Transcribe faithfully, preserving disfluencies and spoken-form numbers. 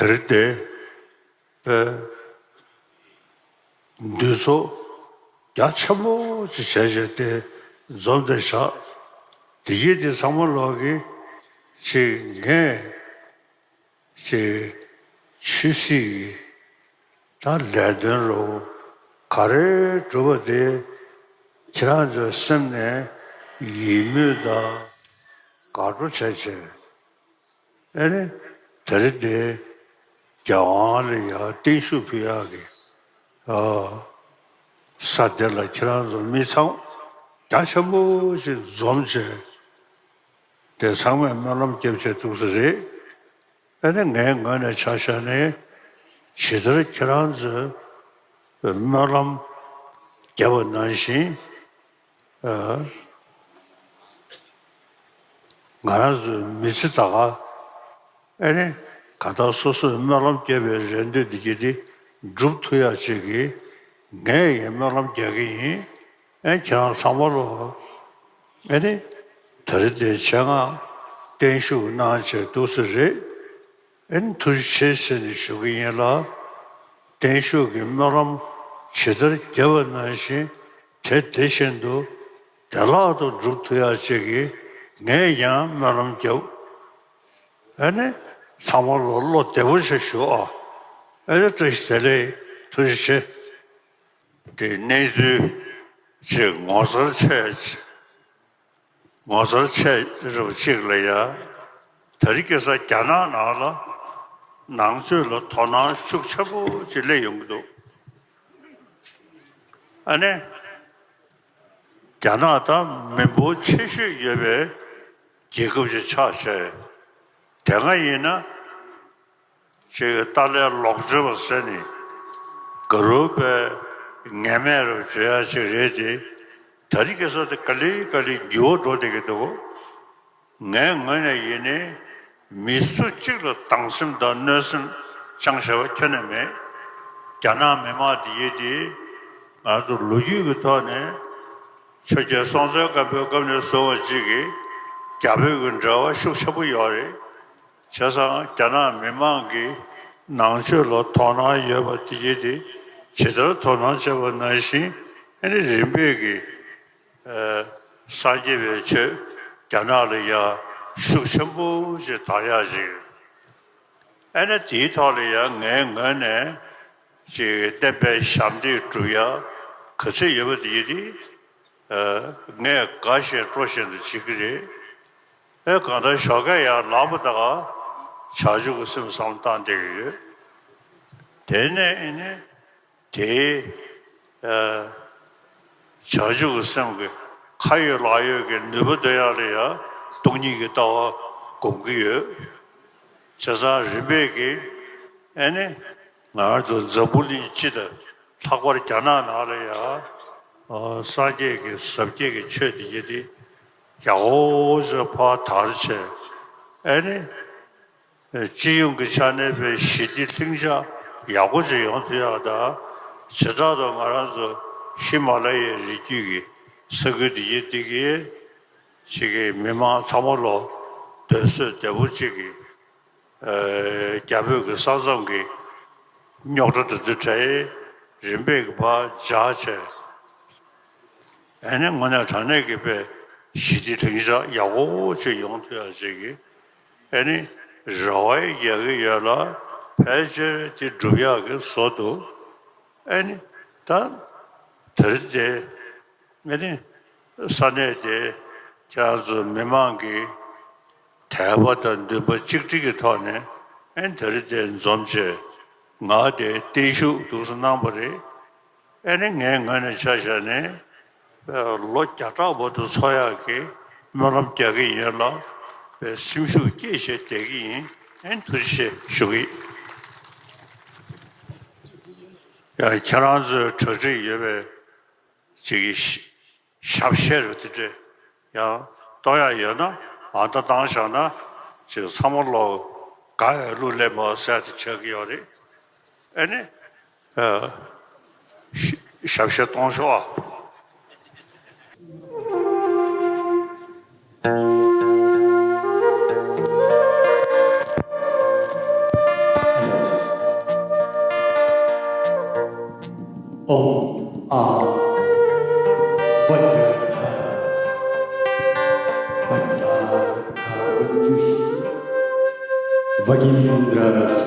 དེར་དེ་པའི་འདུས་ཚོགས་རྒྱ་ཆེན་པོ་ཅིག་བྱས་བྱས་ཏེ་འཛོམས་ཏེ་བཞག་དེ་ཡིན་དེ་ཚང་མ་ལོག་གི་ཅིག་ངས་ཅིག་ཆོས་སྲིད་ཀྱི་ད་ལས་དོན་རུ་ག་རེ་སྒྲུབ་པ་དེ་ཁྱེད་རང་ཚོའི་སེམས་ནས་ཡིད་མོས་དང་དགའ་སྤྲོ་བྱས་བྱས། ཨེ་ནི། དེ་རིང་འདིར་རྒྱལ་དབང་ལ་ཡང་བརྟན་བཞུགས་ཕུལ་ཡག་གི། ཨ། ས་དེ་ལ་ཁྱེད་རང་ཚོ་མི་ཚང་རྒྱ་ཆེན་པོ་ཞིག་འཛོམས་བྱས། དེ་ཚང་མས་སྨོན་ལམ་བརྒྱབ་བྱས་འདུག་ས་རེད། ཨེ་ནི་ངའི་ངོས་ནས་ཆ་བཞག་ནས་ཇི་ལྟར་ཁྱེད་རང་ཚོས་སྨོན་ལམ་བརྒྱབ་པ་ནང་བཞིན། ཨ། ང་རང་ཚོའི་མི་ཚེ་ད་ག་ཨེ་ནི་ག་ད་སོ་སོས་སྨོན་ལམ་བརྒྱབ་པའི་རེ་འདོད་འདི་གྱད་དེ་འགྲུབ་ཐུབ་ཡག་ཅིག་གི་ངས་ཡང་སྨོན་ལམ་རྒྱག་གི་ཡིན། ཨེ་ཁྱེད་རང་ཚང་མ་ལོ་ཨེ་ནི་ད་རེས་དེ་ཆེད་མངགས་བརྟན་བཞུགས་གནང་བྱས་འདུག་ས་རེད། ཨེ་ནི་ཐུགས་རྗེ་ཆེ་ཟེར་ནས་ཞུ་གི་ཡིན་ལ། བརྟན་བཞུགས་ཀྱི་སྨོན་ལམ་ཇི་ལྟར་བརྒྱབ་པ་ནང་བཞིན་དེ་དེ་བཞིན་དུ་བདེ་བླག་ཏུ་འགྲུབ་ཐུབ་ཡག་ཅིག་གི་ངས་ཡང་སྨོན་ལམ་བརྒྱབ། ཨེ་ནི་ཚང་མ་ལོ་བློ་བདེ་པོ་ཞིག་ཞུ་ཨ། ཨེ་ནི་བཀྲ་ཤིས་བདེ་ལེགས། ཐུགས་རྗེ་ཆེ། དེ་གནས་ཚུལ་ཅིག་ངོ་མཚར་ཆེ། ངོ་མཚར་ཆེ་རབས་ཅིག་ལ་ཡ། དེ་རིང་ཁ་སང་རྒྱ་ནག་ནང་ལ་ནང་ཆོས་ལ་དོ་སྣང་ཤུགས་ཆེན་པོ་ཅིག་སླེབས་ཡོང་གི་འདུག་ཨ་ནི། རྒྱ་ནག་ད་མི་འབོར་ཆེ་ཤོས་ཡོད་པའི་རྒྱལ་ཁབ་ཅིག་ཆགས་བྱས། དེ་སྔ་ཡིན་ན། ཅིག་ཏཱ་ལའི་ལོག་སྤྱོད་པ་ཟེར་ནི་ག་རུ་པའི་ངན་སྨད་རུ་བརྗོད་ཡ་ཅིག་རེད་དེ། ད་རིང་ཁ་སང་དེ་ག་ལེ་ག་ལེ་འགྱུར་བ་འགྲོ་བསྡད་ཀྱི་འདུག་ངའི་ངོས་ནས་ཡིན་ནའི་མི་སུ་གཅིག་ལ་སྡང་སེམས་དང་གནོད་སེམས་བཅངས་བཞག་པ་ཁྱོན་ནས་མེད། རྒྱ་ནག་མི་དམངས་འདི་ཡིན་དེ་ང་ཚོ་ལོ་རྒྱུས་ཀྱི་ཐོག་ནས་ཆོས་རྒྱལ་སྲོང་བཙན་སྒམ་པོའི་སྐབས་ནས་བཟུང་བ་གཅིག་གིས་རྒྱ་བོད་ཀྱི་འབྲེལ་བ་ཤུགས་ཆེན་པོ་ཡོད་རེད། བྱས་ཙང་རྒྱ་ནག་མི་དམངས་ཀྱིས་ནང་ཆོས་ལ་དོ་སྣང་ཡོད་པ་དེ་གྱིས་དེ་ཇི་ལྟར་དོ་སྣང་བྱས་པ་ནང་བཞིན་ཨ་ནི་རིམ་པས་ཀྱིས་ཨ་སངས་རྒྱས་པའི་ཆོས་རྒྱ་ནག་ལ་ཡང་ཤུགས་ཆེན་པོ་ཞིག་དར་ཡག་ཅིག་ཨ་ནི་དེའི་ཐོག་ལ་ཡང་ངའི་ངོས་ནས་ཅིག་བསྟན་པའི་ཞབས་འདེགས་སྒྲུབ་ཡག་ག་ཚོད་ཡོད་པ་དེ་གྱིས་དེ། ཨ་ངས་དགའ་བཞིན་སྤྲོ་བཞིན་དུ་བྱེད་ཀྱི་རེད། ཨེ་གང་ལྟར་ཞོགས་ཀས་ཡར་ལངས་པ་དང་བྱང་ཆུབ་ཀྱི་སེམས་བསམ་བློ་བཏང་བསྡད་ཀྱི་ཡོད། དེ་ནས་ཨེ་ནི་དེའི་ཨ་བྱང་ཆུབ་ཀྱི་སེམས་ཀྱི་ཁ་ཡོད་ལག་ཡོད་ཀྱི་ནུས་པ་འདོན་ཡག་ལ་ཡང་སྟོང་ཉིད་ཀྱི་ལྟ་བ་སྒོམ་གྱི་ཡོད། བྱས་ཙང་རིམ་པས་ཀྱིས་ཨེ་ནི་ང་རང་ཚོ་འཛམ་བུ་གླིང་སྤྱི་དང་ལྷག་པར་རྒྱ་ནག་ནང་ལ་ཡང་ཨ་སངས་རྒྱས་ཀྱི་ཟབ་རྒྱས་ཀྱི་ཆོས་དེ་གྱིས་དེ་ཡག་པོ་ཞིག་ཕར་དར་བྱས། ཨེ་ནི་སྤྱི་ཡོངས་ཀྱི་ཆ་ནས་པའི་ཞི་བདེ་ལྷིང་འཇགས་ཡག་པོ་ཞིག་ཡོང་ཐུབ་ཡག་དང་། བྱེ་བྲག་ཏུ་ང་རང་ཚོ་ཧི་མ་ལ་ཡའི་རི་རྒྱུད་ཀྱི་ས་ཁུལ་དེ་གྱིས་དེ་གྱིས་ཅིག་གི་མི་མང་ཚང་མ་ལོ་སྡོད་གསོས་བདེ་པོ་ཅིག་གི་ཨ་རྒྱ་བོད་ཀྱི་ས་མཚམས་ཀྱི་རྙོག་དྲ་དེ་ཚོའི་གྲས་རིམ་པས་ཀྱི་ཕར་འཇགས་བྱས། ཨ་ནི་དངོས་གནས་དྲང་གནས་ཀྱི་དཔེ་ཞི་བདེ་ལྷིང་འཇགས་ཡག་པོ་ཅིག་ཡོང་ཐུབ་ཡག་ཅིག་གི་ཨ་ནི་རེ་བ་རྒྱག་གི་ཡོད་ལ། ཕལ་ཆེར་དེ་འགྲུབ་ཡག་གི་བཟོ་འདུག་ཨ་ནི་ད་དེ་རིང་དེ་ཨ་ནི་ས་གནས་དེ་ཁྱེད་རང་ཚོ་མི་མང་གི་དད་པ་དང་འདུན་པ་གཅིག་སྒྲིལ་གྱི་ཐོག་ནས་ཨ་ནི་དེ་རིང་དེ་འཛོམས་བྱས་ང་དེ་བརྟན་བཞུགས་འདུག་སེ་གནང་བ་རེད། ཨ་ནི་ངའི་ངོས་ནས་ཆ་བཞག་ནས་ལོ་བརྒྱ་ཕྲག་བར་དུ་འཚོ་ཡག་གི་སྨོན་ལམ་རྒྱག་གི་ཡིན་ལ། སེམས་ཤུགས་བསྐྱེད་བྱས་བསྡད་ཀྱི་ཡིན། ཨ་ནི་ཐུགས་རྗེ་ཆེ་ཞུ་གི་ཡིན། ཡང་ཁྱེད་རང་ཚོའི་གྲ་སྒྲིག་ཡོད་པའི་ཅིག་གི་ཞབས་བཤད་རུ་དེ་འདྲས་ཡང་གཏོང་ཡག་ཡོད་ན་ཨ་ད་བཏང་བཞག་ན་ཅིག་ཚང་མ་ལོ་དགའ་བའི་གླུ་ལེན་པ་ཟེར་དེ་ཆགས་ཀྱི་ཡོད་རེད། ཨ་ནི། ཨ། ཞབས་བཤད་གཏོང་ཤོག་ཨ། ཨོཾ་ཨཱཿ་བཛྲ་གྷ་བྷ་ཏྲ་གྷ་བྷ་ཏྲུ་ཤི་བྷ་གི་ནི་ཨིནྡྲ།